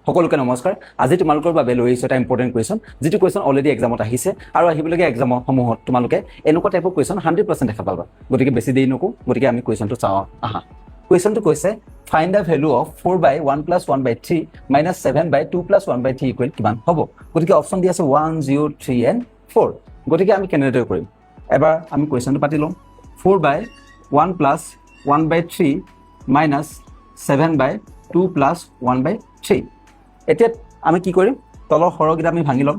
সকলোকে নমস্কাৰ। আজি তোমালোকৰ বাবে লৈ আহিছোঁ এটা ইম্পৰ্টেণ্ট কুৱেশ্যন, যিটো কুৱেশ্যন অলৰেডি এক্সামত আহিছে আৰু আহিবলগীয়া এক্সামসমূহত তোমালোকে এনেকুৱা টাইপৰ কুৱেশ্যন 100% দেখা পাবা। গতিকে বেছি দেৰি নকৰোঁ, গতিকে আমি কুৱেশ্যনটো চাওঁ আহা। কুৱেশ্যনটো কৈছে, find the value of four by one plus one by three minus seven by two plus one by three equal কিমান হ'ব? গতিকে অপশ্যন দি আছে one, zero, three and four। গতিকে আমি কেনেদৰে কৰিম? এবাৰ আমি কুৱেশ্যনটো পাতি লওঁ। Four by one plus one by three minus seven by two plus one by three। এতিয়া আমি কি কৰিম? তলৰ হৰকেইটা আমি ভাঙি ল'ম।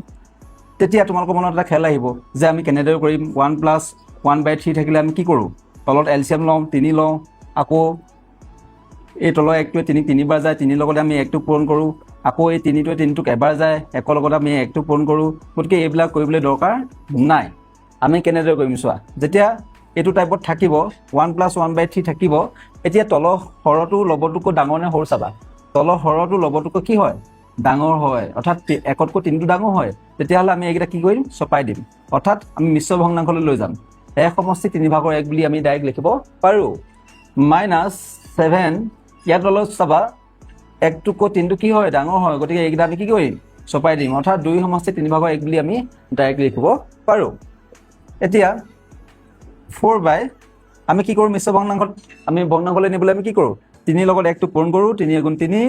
তেতিয়া তোমালোকৰ মনত এটা খেল আহিব যে আমি কেনেদৰে কৰিম। One plus one by three থাকিলে আমি কি কৰোঁ? তলত এলচিএম লওঁ, তিনি লওঁ। আকৌ এই তলৰ একটোৱে তিনিক তিনিবাৰ যায়, তিনিৰ লগতে আমি একটো পূৰণ কৰোঁ। আকৌ এই তিনিটোৱে তিনিটোক এবাৰ যায়, একৰ লগতে আমি একটো পূৰণ কৰোঁ। গতিকে এইবিলাক কৰিবলৈ দৰকাৰ নাই। আমি কেনেদৰে কৰিম চোৱা। যেতিয়া এইটো টাইপত থাকিব, one plus one by three থাকিব, এতিয়া তলৰ হৰটো লবটোতকৈ ডাঙৰ নে সৰু চাবা। তলৰ হৰটো লবটোতকৈ কি হয়? ডাঙৰ হয়। অৰ্থাৎ একতকৈ তিনিটো ডাঙৰ হয়। তেতিয়াহ'লে আমি এইকেইটা কি কৰিম? চপাই দিম। অৰ্থাৎ আমি মিশ্ৰ ভগ্নাংশলৈ লৈ যাম। এক সমষ্টি তিনি ভাগৰ এক বুলি আমি ডাইৰেক্ট লিখিব পাৰোঁ। মাইনাছ ছেভেন, ইয়াৰ তলত চাবা, একটোতকৈ তিনিটো কি হয়? ডাঙৰ হয়। গতিকে এইকেইটা আমি কি কৰিম? চপাই দিম। অৰ্থাৎ দুই সমষ্টি তিনি ভাগৰ এক বুলি আমি ডাইৰেক্ট লিখিব পাৰোঁ। এতিয়া ফ'ৰ বাই আমি কি কৰোঁ? মিশ্ৰ ভগ্নাংশত আমি ভগ্নাংশলৈ নিবলৈ আমি কি কৰোঁ? তিনিৰ লগত একটো পূৰণ কৰোঁ, তিনি এগুণ তিনি।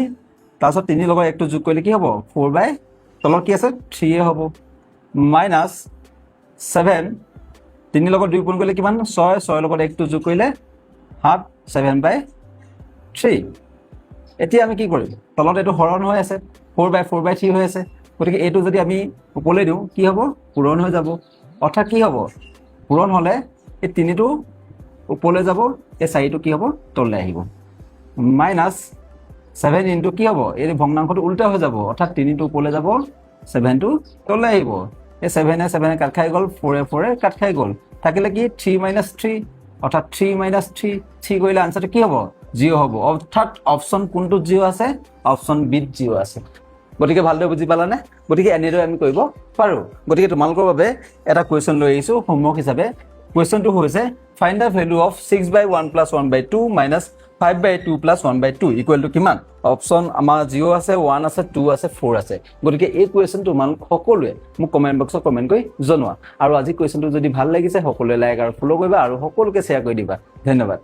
তাৰপিছত তিনিৰ লগত একটো যোগ কৰিলে কি হ'ব? ফ'ৰ বাই তলত কি আছে? থ্ৰীয়ে হ'ব। মাইনাছ ছেভেন, তিনিৰ লগত দুই পূৰণ কৰিলে কিমান? ছয়। ছয়ৰ লগত একটো যোগ কৰিলে সাত, ছেভেন বাই থ্ৰী। এতিয়া আমি কি কৰিম? তলত এইটো হৰণ হৈ আছে, four by three হৈ আছে। গতিকে এইটো যদি আমি ওপৰলৈ দিওঁ কি হ'ব? পূৰণ হৈ যাব। অৰ্থাৎ কি হ'ব? পূৰণ হ'লে এই তিনিটো ওপৰলৈ যাব, এই চাৰিটো কি হ'ব? তললৈ আহিব। মাইনাছ ছেভেন ইনটু কি হ'ব? এই ভগ্নাংশটো উল্টা হৈ যাব। অৰ্থাৎ তিনিটো ওপৰলৈ যাব, ছেভেনটো তললৈ আহিব। এই ছেভেনে ছেভেনে কাট খাই গ'ল, ফ'ৰে ফ'ৰে কাট খাই গ'ল। থাকিলে কি? থ্ৰী মাইনাছ থ্ৰী, অৰ্থাৎ থ্ৰী মাইনাছ থ্ৰী। থ্ৰী কৰিলে আনচাৰটো কি হ'ব? জিৰ' হ'ব। অৰ্থাৎ অপশ্যন কোনটোত জিৰ' আছে? অপশ্যন বিত জিৰ' আছে। গতিকে ভালদৰে বুজি পালানে? গতিকে এনেদৰে আমি কৰিব পাৰোঁ। গতিকে তোমালোকৰ বাবে এটা কুৱেশ্যন লৈ আহিছোঁ হোমৱৰ্ক হিচাপে। কুৱেশ্যনটো হৈছে, find the value of six by one plus one by two minus five by two plus one by two equal to কিমান? অপশ্যন আমাৰ জিৰ' আছে, ওৱান আছে, টু আছে, ফ'ৰ আছে। গতিকে এই কুৱেশ্যনটো তোমালোক সকলোৱে মোক কমেণ্ট বক্সত কমেণ্ট কৰি জনোৱা। আৰু আজি কুৱেশ্যনটো যদি ভাল লাগিছে, সকলোৱে লাইক আৰু ফ'ল' কৰিবা আৰু সকলোকে শ্বেয়াৰ কৰি দিবা। ধন্যবাদ।